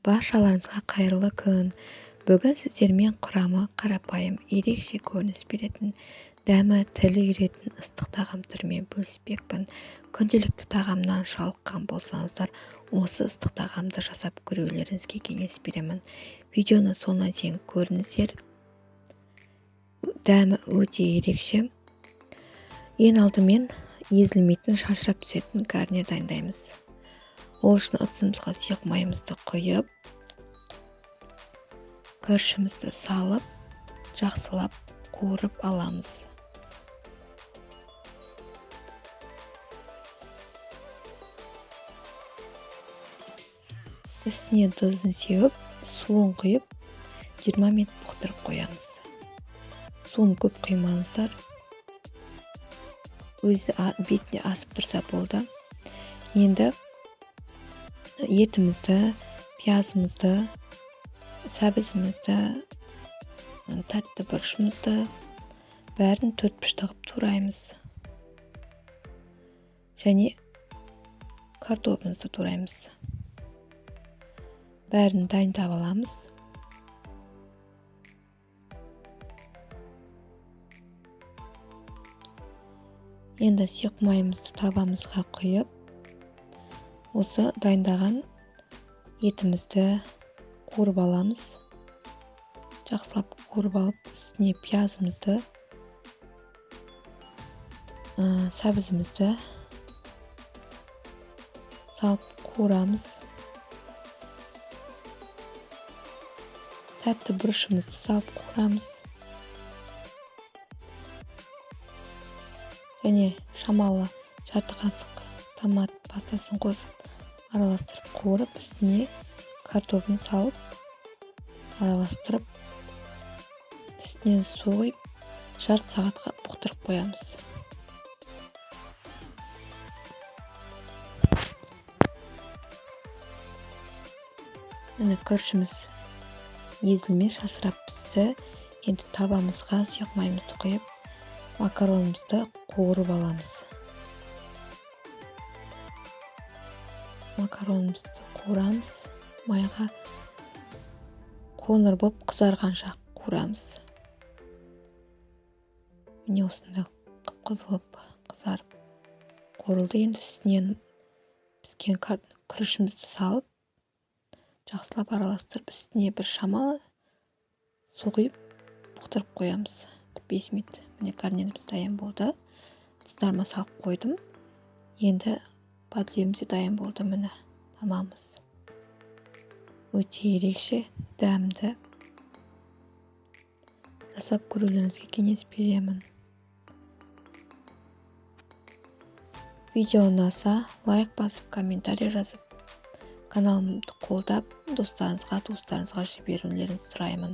Баршаларыңызға қайырлы күн. Бүгін сіздермен құрамы қарапайым, ерекше көрініс беретін, дәмі тіл үйіретін ыстық тағам түрімен бөліспекпін. Күнделікті тағамнан жалыққан болсаңыздар, осы ыстық тағамды жасап көрулеріңізге кеңес беремін. Видеоны соңына дейін көріңіздер. Дәмі өте ерекше. Ең алдымен езілмейтін, шашырап түсетін гарнир дайындаймыз. Ол үшін ыдысымызға сұйық майымызды құйып, күрішімізді салып, жақсылап қуырып аламыз. Үстіне тұзын сеуіп, суын құйып, 20 минут бұқтырып қоямыз. Суын көп құймаңыздар. Өзі бетіне асып тұрса болды. Енді етімізді, пиязымызды, сәбізімізді, тәтті бұрышымызды бәрін төрт пышты қылып тураймыз. Және картопымызды тураймыз. Бәрін дайындап аламыз. Енді сұйық майымызды табамызға құйып, осы дайындаған етімізді қуырып аламыз. Жақсылап қуырып алып, үстіне пиязымызды, сәбізімізді салып қуырамыз. Тәтті бұрышымызды салып қуырамыз. Және шамалы жарты қасық томат пастасын қосып, араластырып қуырып, үстіне картопын салып, араластырып, үстінен су құйып, жарты сағатқа бұқтырып қоямыз. Міне, күрішіміз езілмей шашырап пісті. Енді табамызға сұйық майымызды құйып, макаронымызды қуырып аламыз. Макаронымызды қуырамыз, майға қоңыр болып қызарғанша қуырамыз. Міне, осындай қып-қызыл болып қызарып қуырылды. Енді үстінен піскен күрішімізді салып, жақсылап араластырып, үстіне бір шамалы су құйып бұқтырып қоямыз. Бір 5 минут. Міне, гарниріміз дайын болды. Ыдыстарыма салып қойдым. Енді подливіміз де дайын болды. Міне, тамамыз. Өте ерекше, дәмді. Жасап көрулеріңізге кеңес беремін. Видео ұнаса, лайк басып, комментарий жазып, каналымды қолдап, достарыңызға, туыстарыңызға жіберулеріңізді сұраймын.